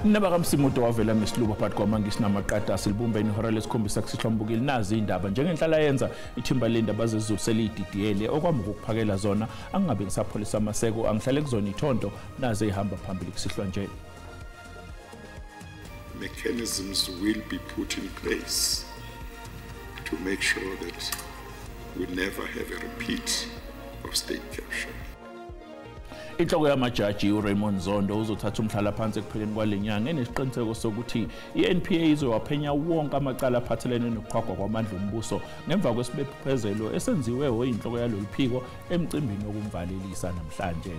Nabaka wavela ngesiluba phakathi kwamangisi namaqada silibumbe ihora lesikhombisa kusihlambukile nazi indaba njengenhlala yenza ithimba lendaba zezulu selididiyele okwami ukuphakela zona angingabe ngisapholisa amaseko angihlale kuzona ithonto nazi ehamba phambili kusihlwa nje. Mechanisms will be put in place to make sure that we never have a repeat of state capture. Inhloko yamajaji uRaymond Zondo uzothatha umhlala phansi ekupheleni kwalenyanga enesiqiniseko sokuthi iNPA izowaphenya wonke amacala aphathelene nokuqhwagwa kwamandla ombuso ngemva kwesibephezelo esenziwe oyinhloko yalolu phiko emcimbini wokumvalelisa namhlanje.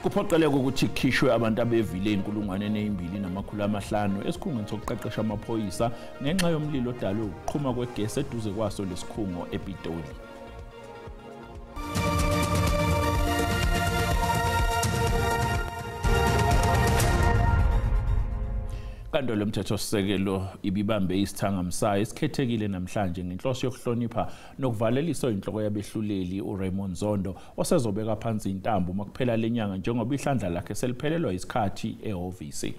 Kuphoqeleka ukuthi kukhishwe abantu abevile 2500 esikhungweni sokuqeqesha amaphoyisa ngenxa yomlilo odalwe ukuqhuma kwegesi eduze kwaso lesikhungo ePitoli. Inkantolo yomthethosisekelo ibibambe isithangamsayo esikhethekile namhlanje ngenhloso yokuhlonipha nokuvalelisa inhloko yabehluleli uRaymond Zondo osezobeka phansi intambo uma kuphela lenyanga njengoba ihlandla lakhe seliphelelwa isikhathi ehhovisi.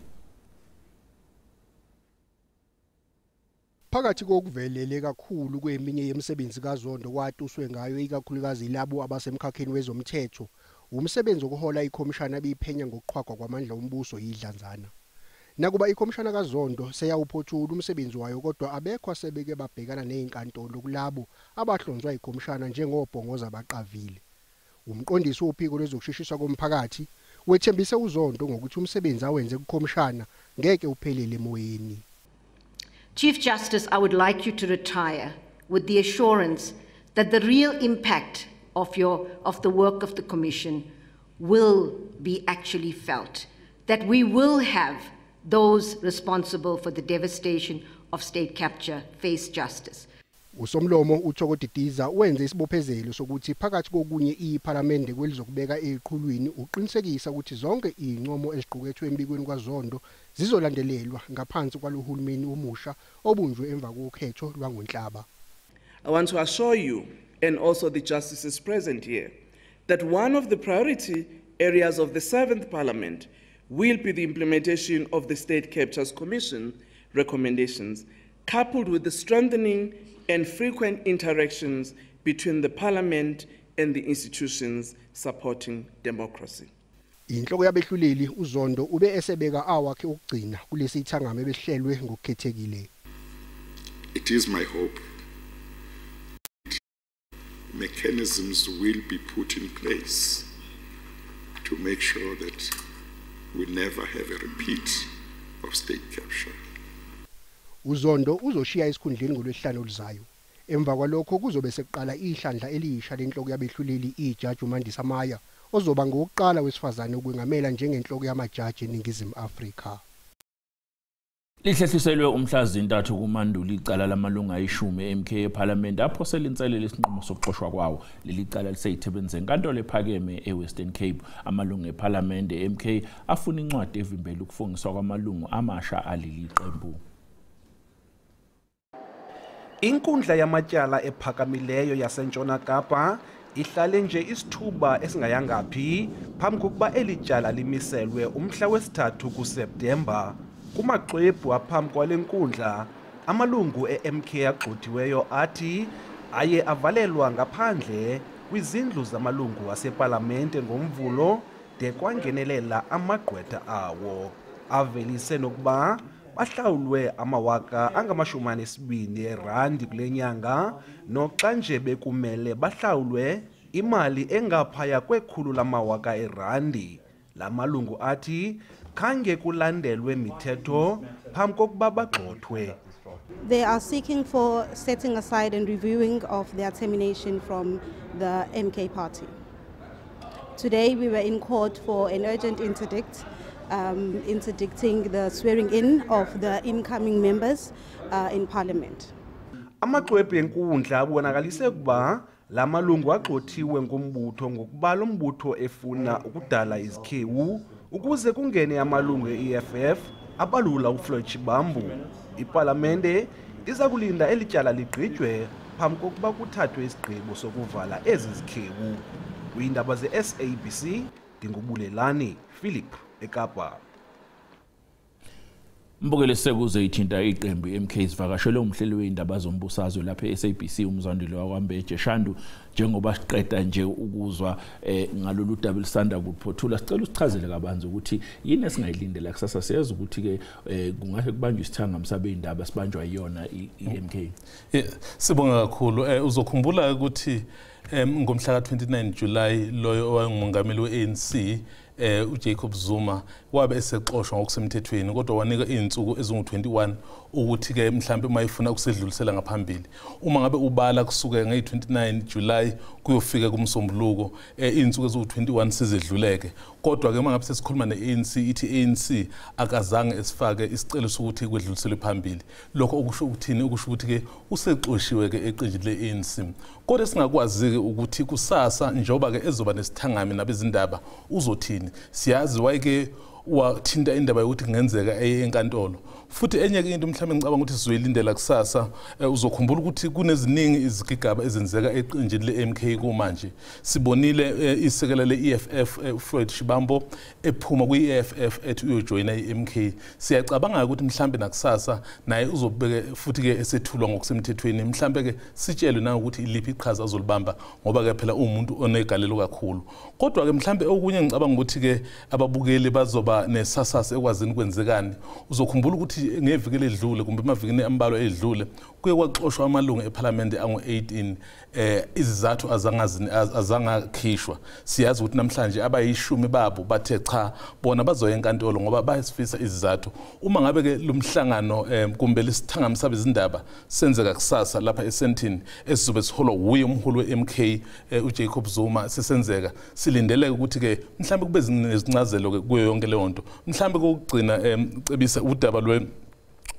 Phakathi kokuvelele kakhulu kweminye yemisebenzi kaZondo kwatuswe ngayo ikakhulukazi labo abasemkhakheni wezomthetho umsebenzi wokuhola ikhomishana abiphenya ngokuqhwagwa kwamandla ombuso yidlanzana. Nakuba ikhomishana kaZondo seyawuphothula umsebenzi wayo kodwa abekho asebeke babhekana nezinkantolo kulabo abahlonzwa ikhomishana njengobhongoza abaqavile. Umqondisi wophiko lwezokushushiswa komphakathi wethembise uZondo ngokuthi umsebenzi awenze kukhomishana ngeke uphelele emoyeni. Chief Justice, I would like you to retire with the assurance that the real impact of the work of the commission will be actually felt, that we will have those responsible for the devastation of state capture face justice. Usomlomo uThoko Didiza wenze isibophezelo sokuthi phakathi kokunye iPhalamende kwelizokubeka eqhulwini uqinisekisa ukuthi zonke izincomo eziqukethwe embikweni kwaZondo zizolandelelwa ngaphansi kwalohulumeni omusha obunjwe emva kokhetho lwangonhlaba. I want to assure you and also the justices present here that one of the priority areas of the 7th Parliament will be the implementation of the State Captures Commission recommendations, coupled with the strengthening and frequent interactions between the Parliament and the institutions supporting democracy. Inhloko yabehluleli uZondo ube esebeka awakhe ukugcina kulesi ithangame ebehlelwe ngokukhethekile. It is my hope mechanisms will be put in place to make sure that we never have a repeat of state capture. uZondo uzoshiya esikhundleni ngolwesihlanu oluzayo. Emva kwalokho kuzobe sekuqala ihlandla elisha lenhloko yabehluleli ijaji uMandisa Maya ozoba ngokuqala wesifazane ukwengamela njengenhloko yamajaji eNingizimu Afrika. Lihlehliselwe umhla zintathu kuManduli icala lamalungu ayishumi MK eParliament aphosela inselelo isinqumo sokuxoshwa kwawo. Leli cala liseyithebeni zenkantolo ephakeme eWestern Cape. Amalungu eParliament MK afuna incwadi evimbela ukufungiswa kwamalungu amasha aleli qembu. Inkundla yamatyala ephakamileyo yaseNtshona Kapa ihlale nje isithuba esingayangaphi phambi kokuba eli tyala limiselwe umhla wesithathu kuSeptemba. Kumaxwebhu aphambi kwale nkundla amalungu e-MK agxothiweyo athi aye avalelwa ngaphandle kwizindlu zamalungu asepalamente ngomvulo de kwangenelela amagqwetha awo. Avelise nokuba bahlawulwe amawaka angama-42 erandi kule nyanga noxa nje bekumele bahlawulwe imali engaphaya kwe-100 lamawaka erandi. La malungu athi khange kulandelwe mithetho phambi kokuba bagxothwe. They are seeking for setting aside and reviewing of their termination from the MK party. Today we were in court for an urgent interdict, interdicting the swearing in of the incoming members in parliament. Amaxwebhu enkundla abonakalise ukuba la malungu agxothiwe ngumbutho ngokuba lo mbutho efuna ukudala izikhewu ukuze kungene amalungu e-EFF abalula uFloyd Shivambu. Ipalamente iza kulinda eli tyala ligqitywe phambi kokuba kuthathwe isigqibo sokuvala ezi zikhewu. Kwiindaba ze-SABC, ndinguBulelani Philip eKapa. Mbukeli, sekuze ithinta iqembu iMK sivakashele umhleli weindaba zombusazwe lapha eSABC uMzwandile wakwaMbeje. Shandu, njengoba siqeda nje ukuzwa ngalolu daba elisanda kuphothula, sicela usichazele kabanzi ukuthi yini esingayilindela kusasa. Siyazi ukuthi ke kungahle kubanjwe isithangami sabeindaba sibanjwa iyona iMK. Sibonga kakhulu. Uzokhumbula ukuthi ngomhla ka-29 July loyo owayengumongameli we-ANC uJacob Zuma wabe esexoshwa ngokusemthethweni, kodwa wanika izinsuku ezingu-21 ukuthi ke mhlambe uma ifuna ukusedlulisela ngaphambili. Uma ngabe ubala kusuka nge-29 July kuyofika kumsombuluko, izinsuku eziwu-21 sizedluleke. Kodwa ke uma ngabe sesikhuluma ne-ANC, ithi ANC akazange esifake isicelo sokuthi kwedluliselwe phambili. Lokho okusho ukuthini? Okusho ukuthi ke usexoshiwe ke eqenjini le-ANC. Kodwa singakwazi ke ukuthi kusasa njengoba ke ezoba nesithangami nabezindaba uzothini. Siyazi wayeke wathinta indaba yokuthi kungenzeka eye enkantolo. Futhi enye ke into mhlawumbe ngicabanga ukuthi sizoyilindela kusasa, uzokhumbula ukuthi kuneziningi izigigaba ezenzeka eqenjini le-MK kumanje. Sibonile isekela le-EFF Floyd Shibambo ephuma kwi-EFF ethi uyojoyina i-MK. Siyacabanga ukuthi mhlambe nakusasa naye uzobeke futhi ke esethulwa ngokusemthethweni, mhlambe ke sitshelwe nangokuthi iliphi iqhaza azolibamba, ngoba ke phela uwumuntu onegalelo kakhulu. Kodwa ke mhlambe okunye ngicabanga ukuthi ke ababukeli bazoba nesasasa ekwazini kwenzekani. Uzokhumbula ukuthi ngeviki eledlule kumbe emavikini ambalwa edlule kuye kwaxoshwa amalungu eParliament angu-18, izizathu azangakhishwa. Siyazi ukuthi namhlanje abayishumi babo bathe cha, bona bazoya enkantolo ngoba bayasifisa izizathu. Uma ngabe ke lo mhlangano kumbe lesithangami sabezindaba senzeka kusasa lapha eSandton esizobe siholwa wuye umholi we-MK uJacob Zuma sesenzeka, silindeleke ukuthi ke mhlambe kube nezincazelo ke kuyo yonke leyo nto. Mhlambe kokugcina cebisa udaba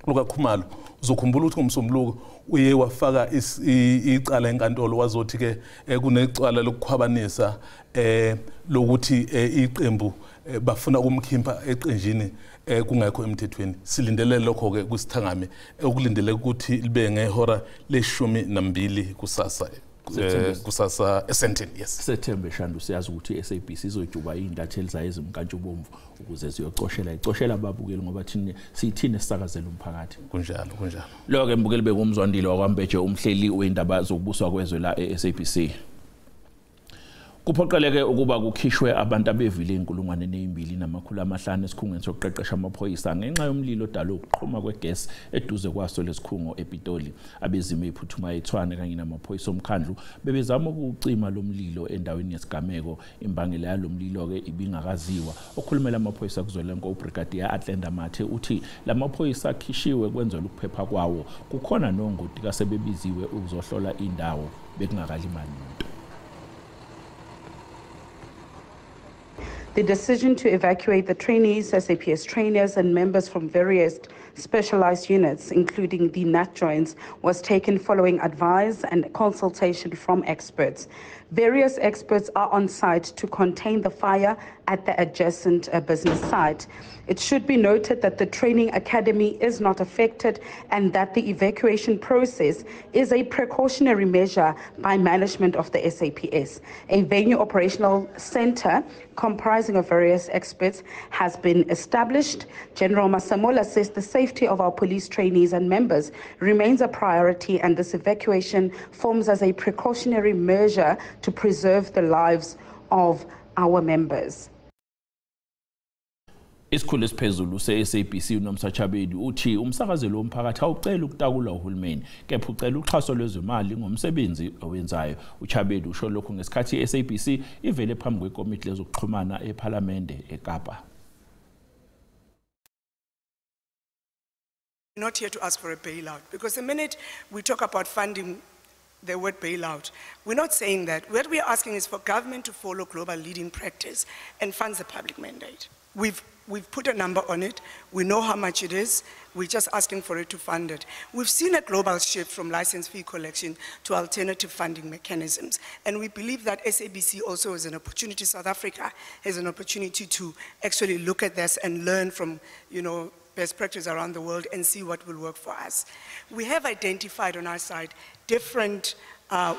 lukaKhumalo. Uzokhumbula ukuthi ngomsombuluko uye wafaka icala enkantolo, wazothi ke kunecala lokukhwabanisa lokuthi iqembu bafuna ukumkhipha eqenjini kungekho emthethweni. Silindele lokho ke kusithangami okulindeleke ukuthi libe ngehora le-12 kusasa kusasa eSandton. Yes, Sethembe Shandu, siyazi ukuthi i-SABC izojuba iy'ntatheli zayo ezimkantshubomvu ukuze ziyocoshela icoshela ababukeli, ngoba thina siyithini esisakazela umphakathi. Kunjalo, kunjalo. Lo-ke mbukeli bekuMzwandile wakwaMbeje, umhleli wendaba zokubuswa kwezwe la e-SABC. Kuphoqeleke ukuba kukhishwe abantu abevile 2500 esikhungweni sokuqeqesha amaphoyisa ngenxa yomlilo odalwe ukuqhuma kwegesi eduze kwaso lesikhungo ePitoli. Abezimo eziphuthumayo eTshwane kanye namaphoyisa omkhandlu bebezama ukucima lo mlilo endaweni yesigameko. Imbangela yalo mlilo-ke ibingakaziwa. Okhulumela amaphoyisa kuzwelonke uBrigadier Atlenda Mathe uthi lamaphoyisa akhishiwe kwenzela ukuphepha kwawo. Kukhona nongoti kasebebiziwe ukuzohlola indawo, bekungakalimali muntu. The decision to evacuate the trainees, SAPS trainers and members from various specialized units, including the NatJoints, was taken following advice and consultation from experts. Various experts are on site to contain the fire at the adjacent business site. It should be noted that the training academy is not affected and that the evacuation process is a precautionary measure by management of the SAPS. A venue operational center comprising of various experts has been established. General Masemola says the safety of our police trainees and members remains a priority, and this evacuation forms as a precautionary measure to preserve the lives of our members. Isikhulu esiphezulu se-SABC uNomsa Chabedi uthi umsakazelo womphakathi awucela ukutakula uhulumeni, kepha ucela uxhaso lwezimali ngomsebenzi owenzayo. UChabedi usho lokhu ngesikhathi i-SABC ivele phambi kwekomiti lezokuxhumana ePhalamende eKapa. We're not here to ask for a bailout, because the minute we talk about funding the word bailout, we're not saying that. What we're asking is for government to follow global leading practice and fund the public mandate. We've put a number on it. We know how much it is. We're just asking for it to fund it. We've seen a global shift from license fee collection to alternative funding mechanisms. And we believe that SABC also is an opportunity, South Africa has an opportunity to actually look at this and learn from, you know, best practice around the world and see what will work for us. We have identified on our side different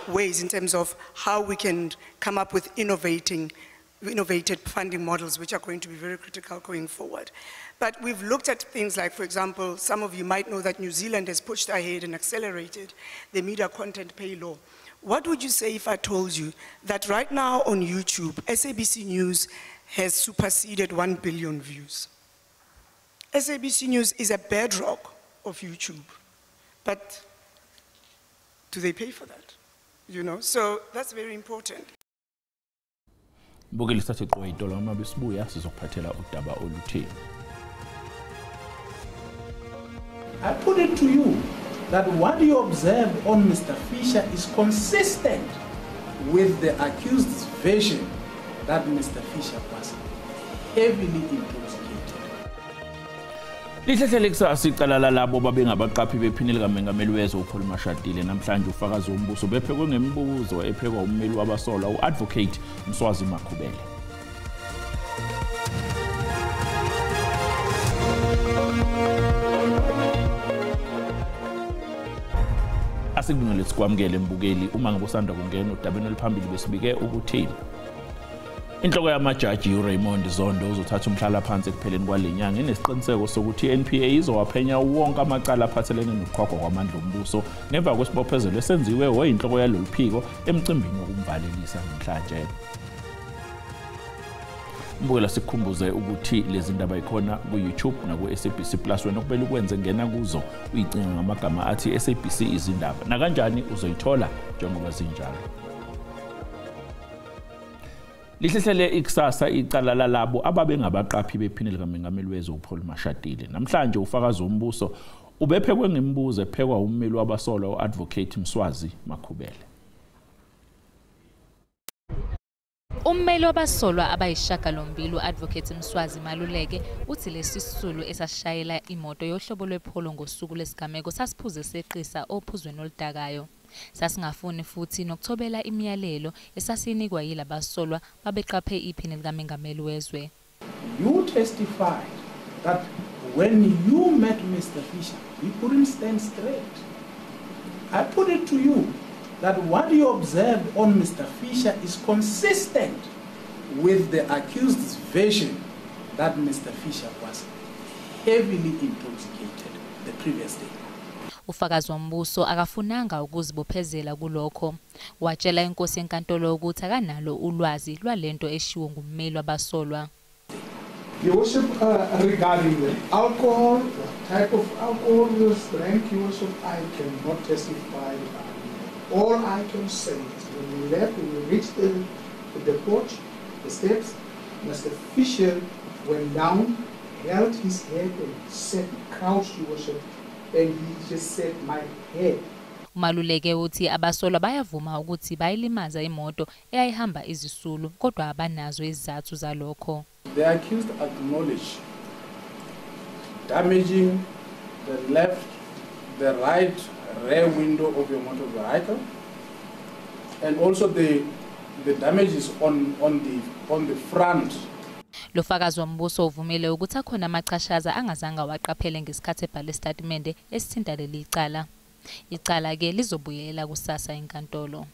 ways in terms of how we can come up with innovated funding models, which are going to be very critical going forward. But we've looked at things like, for example, some of you might know that New Zealand has pushed ahead and accelerated the media content pay law. What would you say if I told you that right now on YouTube, SABC News has superseded 1 billion views? SABC News is a bedrock of YouTube, but do they pay for that? You know, so that's very important. Mbukeli sithathe qoyitolo uma besibuya sizokuphathela udaba oluthile. I put it to you that what you observed on Mr. Fisher is consistent with the accused's version that Mr. Fisher was heavily intoxicated. Lihlehlele kusasa icala lalabo babengabaqaphi bephini likamengameli wezwe uPaul Mashatile. Namhlanje ufakazi wombuso bephekwe ngemibuzo ephekwa ummeli wabasolwa u-Advocate Mswazi Makhubele. Asikubingelele sikwamukele mbukeli uma ngabe usanda kungena udabeni oluphambili besibike ukuthi inhloko yamajaji uRaymond Zondo uzothatha umhlalaphansi ekupheleni kwale nyanga enesiqiniseko sokuthi iNPA izowaphenya wonke amacala aphathelene nokuqhwagwa kwamandla ombuso ngemva kwesibophezelo esenziwe oyinhloko yalolu phiko emcimbini wokumvalelisa namhlanje. Mbukela sikukhumbuze ukuthi lezi ndaba ikhona ku-YouTube naku-SABC Plus. Wena okumele ukwenze ngena kuzo uyicinga ngamagama athi SABC izindaba, nakanjani uzoyithola njengoba zinjalo. Lihlehlele ikusasa icala lalabo ababengabaqaphi bephini likamengameli wezwe uPaul Mashatile. Namhlanje ufakazi wombuso ubephekwe ngemibuzo ephekwa ummeli wabasolwa u-Advocate Mswazi Makhubele. Ummeli wabasolwa abayishiyagalombili u-Advocate Mswazi Maluleke uthi lesi sisulu esashayela imoto yohlobo lwePolo ngosuku lesigameko sasiphuze seqisa ophuzweni oludakayo. Sasingafuni futhi nokuthobela imiyalelo esasinikwa yilabasolwa babeqaphe iphini likamengameli wezwe. You testified that when you met Mr. Fisher, he couldn't stand straight. I put it to you that what you observed on Mr. Fisher is consistent with the accused's version that Mr. Fisher was heavily intoxicated the previous day. Ufakazi wombuso akafunanga ukuzibophezela kulokho. Watshela inkosi yenkantolo ukuthi akanalo ulwazi lwalento eshiwo ngummeli wabasolwa. Your Worship, regarding the alcohol, what type of alcohol was drank, Your Worship, I cannot testify regarding that. All I can say is when we left, when we reached the porch, the steps, Mr. Fisher went down, held his head and sat, crouched, Your Worship, and he just said, "My head." Umaluleke uthi abasolwa bayavuma ukuthi bayilimaza imoto eyayihamba izisulu kodwa abanazo izizathu zalokho. The accused acknowledged damaging the left, the right rear window of your motor vehicle, and also the damages on the front. Lo fakazi wombuso uvumile ukuthi akhona amachashaza angazange waqaphele ngesikhathi ebhala isitatimende esithinta leli icala. Icala ke lizobuyela kusasa enkantolo.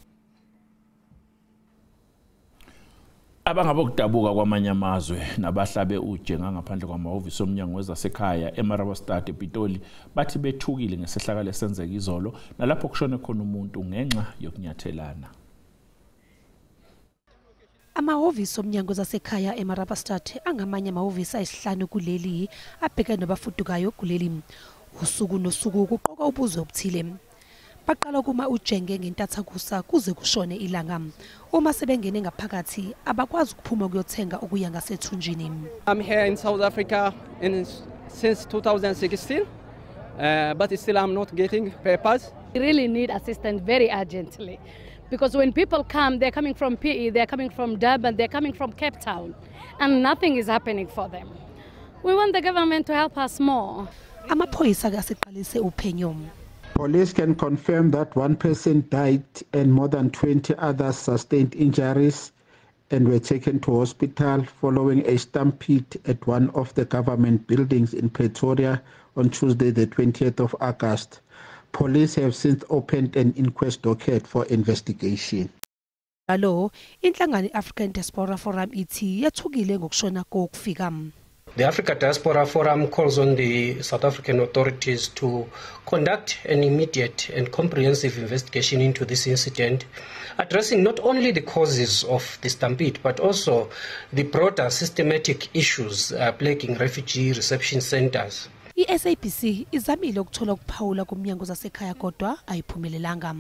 Abangabokudabuka kwamanye amazwe nabahlabe ujenga ngaphandle kwamahhovisi omnyango wezasekhaya eMarabastad ePitoli bathi bethukile ngesehlakalo esenzeka izolo nalapho kushone khona umuntu ngenxa yokunyathelana. Amahhovisi omnyango zasekhaya eMarabastad angamanye amahhovisi ayisihlanu kuleli abhekene nabafudukayo kuleli. Usuku nosuku kuqoka ubuzwe obuthile. Baqala kuma ujenge ngentathakusa kuze kushone ilanga. Uma sebengene ngaphakathi abakwazi ukuphuma kuyothenga okuya ngasethunjini. I'm here in South Africa since 2016, but still I'm not getting papers. We really need assistance very urgently, because when people come, they're coming from PE, they're coming from Durban, they're coming from Cape Town, and nothing is happening for them. We want the government to help us more. Amaphoyisa aseqalise uphenyo. Police can confirm that one person died and more than 20 others sustained injuries and were taken to hospital following a stampede at one of the government buildings in Pretoria on Tuesday, the 20th of August. Police have since opened an inquest docket for investigation. Alo, inhlangano i-African Diaspora Forum ithi yathukile ngokushona kokufika. The Africa Diaspora Forum calls on the South African authorities to conduct an immediate and comprehensive investigation into this incident, addressing not only the causes of the stampede, but also the broader systematic issues plaguing refugee reception centers. I-SABC izamile ukuthola ukuphawula kumnyango zasekhaya kodwa ayiphumelelanga.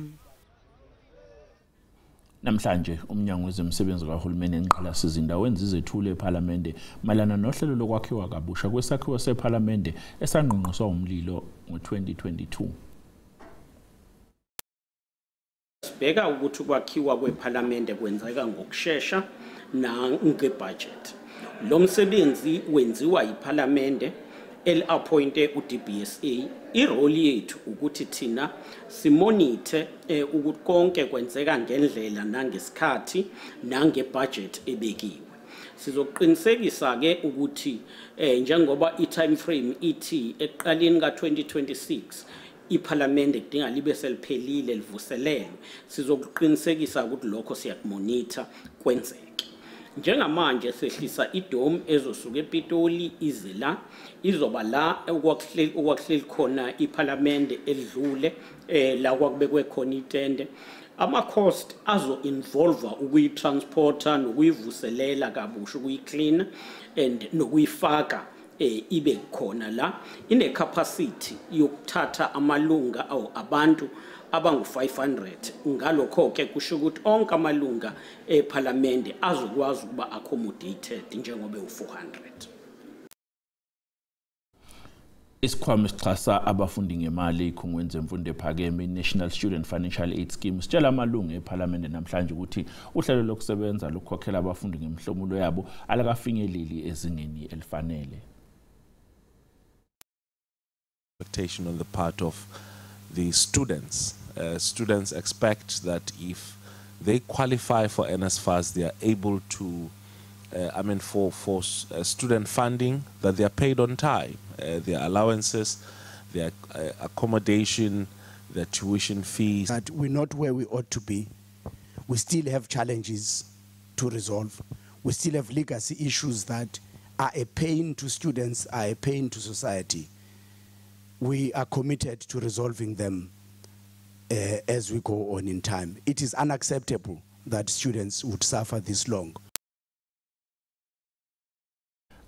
Namhlanje umnyango wezemisebenzi kahulumeni engqalasizinda wenza izethulo ePhalamende mayelana nohlelo lokwakhiwa kabusha kwesakhiwo sePhalamende esangqongqiswa umlilo ngo-2022. Sibheka ukuthi ukwakhiwa kwePhalamende kwenzeka ngokushesha nangebudget. Lo msebenzi wenziwa yiPhalamende eli-appointe u-DBSA. I-role yethu ukuthi thina simonithe ukuthi konke kwenzeka ngendlela nangesikhathi nangebudget ebekiwe. Sizoqinisekisa ke ukuthi njengoba i-time frame ithi ekuqaleni ka-2026 iPhalamende kudinga libe seliphelile livuselelwe, sizokuqinisekisa ukuthi lokho siyakumonitha kwenzeke. Njengamanje sehlisa idome ezosuka ePitoli ize la, izoba la okwakuhleli khona iPhalamende elidlule, la kwakubekwe khona itende. Ama cost azo involve ukuyitransporter nokuyivuselela kabusha, ukuyiclean and nokuyifaka ibe khona la. Ine capacity yokuthatha amalunga awu abantu abangu-500. Ngalokho ke kusho ukuthi onke amalunga ePhalamende azokwazi ukuba accommodated njengoba u-400. Isikhwama esixhasa abafundi ngemali ezikhungweni zemfundo ephakeme i-National Student Financial Aid Scheme sitshela amalungu ePhalamende namhlanje ukuthi uhlelo lokusebenza lokukhokhela abafundi ngemihlomulo yabo alakafinyeleli ezingeni elifanele. Expectation on the part of the students. Students expect that if they qualify for NSFAS, they are able to, for student funding, that they are paid on time, their allowances, their accommodation, their tuition fees. But we're not where we ought to be. We still have challenges to resolve. We still have legacy issues that are a pain to students, are a pain to society. We are committed to resolving them as we go on in time. It is unacceptable that students would suffer this long.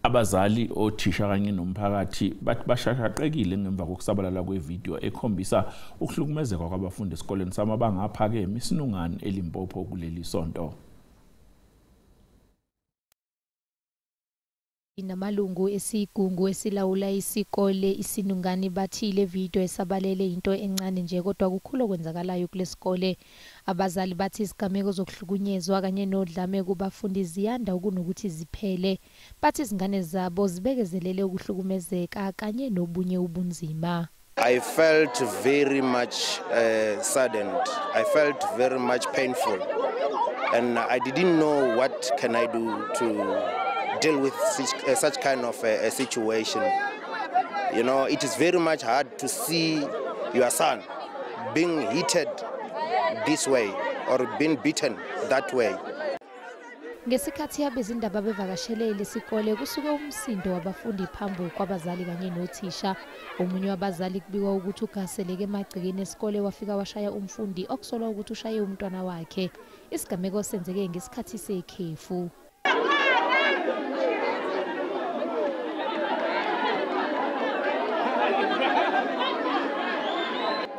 Abazali, othisha kanye nomphakathi bathi bashaqekile ngemva kokusabalala kwevideo ekhombisa ukuhlukumezeka kwabafundi esikoleni samabanga aphakeme iSinungani eLimpopo kuleli sonto. Namalungu esigungu esilawula isikole iSinungani bathi le video esabalele into encane nje kodwa kukhulu okwenzakalayo kulesikole. Abazali bathi isigameko zokuhlukunyezwa kanye nodlame kubafundi ziyanda kunokuthi ziphele. Bathi izingane zabo zibekezelele ukuhlukumezeka kanye nobunye ubunzima. I felt very much saddened. I felt very much painful, and I didn't know what can I do to deal with such kind of a situation. You know, it is very much hard to see your son being heated this way or being beaten that way. Ngesikhathi abezindaba bevakashele lesikole kusuke umsindo wabafundi phambi kwabazali kanye nothisha. Omunye wabazali kubikwa ukuthi ugaseleke emagcekeni esikole wafika washaya umfundi okusolwa ukuthi ushaye umntwana wakhe. Isigameko senzeke ngesikhathi sekhefu.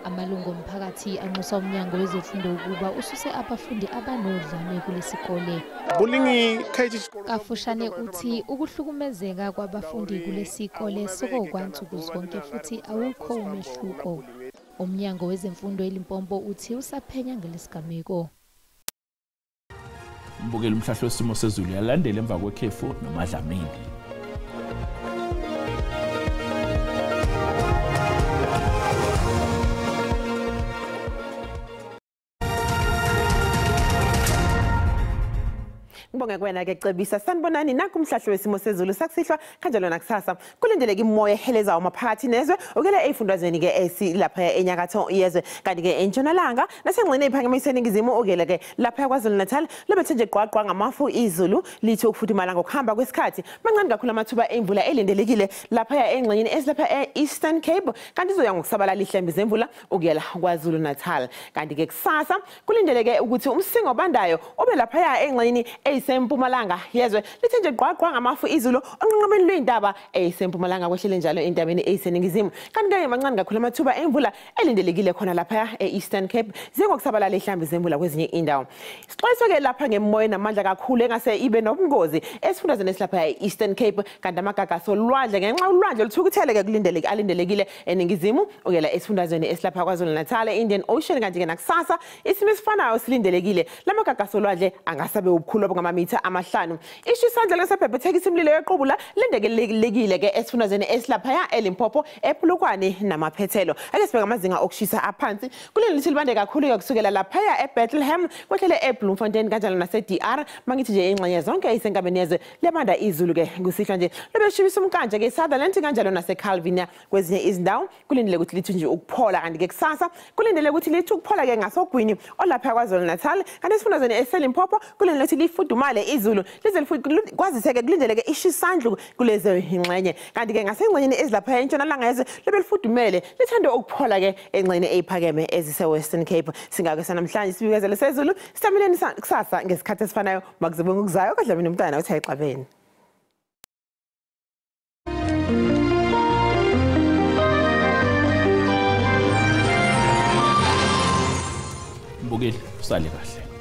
Amalungu omphakathi anxusa umnyango wezemfundo ukuba ususe abafundi abanodlame kulesikole. Kafushane uthi ukuhlukumezeka kwabafundi kulesikole sokokwansuku zonke futhi awukho umehluko. Umnyango wezemfundo eLimpopo uthi usaphenya ngalesigameko. Mbukeli, umhlahlo wesimo sezulu yalandela emva kwekhefu noMadlamini. Ngibonge kuwena ke Cebisa. Sanibonani, nakho umhlahlo wesimo sezulu sakusihlwa kanjalo nakusasa. Kulindeleke imoya ehelezayo maphakathi nezwe ukela ezifundazweni ke esilapha enyakatho yezwe, kanti ke entshonalanga nasengxenye ephakeme iseningizimu ukela ke lapha KwaZulu Natal lobethe nje gqwaqwa ngamafu izulu lithe ukufudumala ngokuhamba kwesikhathi. Mancane kakhulu amathuba emvula elindelekile lapha engxenyeni esilapha e-Eastern Cape, kanti izoya ngokusabalala ihlembe zemvula ukuyela KwaZulu Natal. Kanti ke kusasa kulindeleke ukuthi umsingo obandayo ube lapha engxenyeni eyisempumalanga yezwe, lithe nje gqwaqwa ngamafu izulu onqanqameni lwey'ntaba eyisempumalanga kwehlele njalo entabeni eyiseningizimu. Kanti ke mancane kakhulu amathuba emvula elindelekile khona lapha e-Eastern Cape, zingokusabalala ihlambi zemvula kwezinye indawo. Sixwayiswe ke lapha ngemoya namandla kakhulu engase ibe nobungozi esifundazweni esilapha e-Eastern Cape, kanti amagagasi olwandle ngenxa ulwandle luthukuthele ke kulindeleke alindelekile eningizimu ukuyela esifundazweni esilapha KwaZulu Natal, Indian Ocean. Kanti ke nakusasa isimo esifanayo silindelekile, lamagagasi olwandle angasabe ubukhulu obungamamitha 5. Isho isandla lesebhebhethekisa imililo yequbula lindelekile ke esifundazweni esilaphaya eLimpopo, ePolokwane namaphethelo. Ake sibheke amazinga okushisa aphansi kuleli lithi libande kakhulu ke kusukela laphaya eBethlehem kwehlele eBloemfontein kanjalo nase-DR. Mangithi nje ingxenye zonke eyisenkabeni yezwe lebanda izulu ke kusihlwa nje lobeshibisa umkanje ke Sutherland kanjalo naseCalvinia. Kwezinye izindawo kulindele ukuthi lithi nje ukuphola, kanti ke kusasa kulindele ukuthi lithi ukuphola ke ngasogwini olapha KwaZulu Natal, kanti esifundazweni eseLimpopo kulindele ukuthi lifudumale izulu lize kwazise-ke kulindeleke ishisandlu kulezo ingxenye. Kanti ke ngasengxenyeni ezilapha entshonalanga yezwe libe lifudumele lithande ukuphola ke engxenye eyiphakeme ezise-Western Cape. Singake sanamhlanje sibikezelo sezulu sitamileni kusasa ngesikhathi esifanayo. Makuzibonga okuzayo kaDlamini umntwana uthi ayixabene. Mbukeli, usale kahle.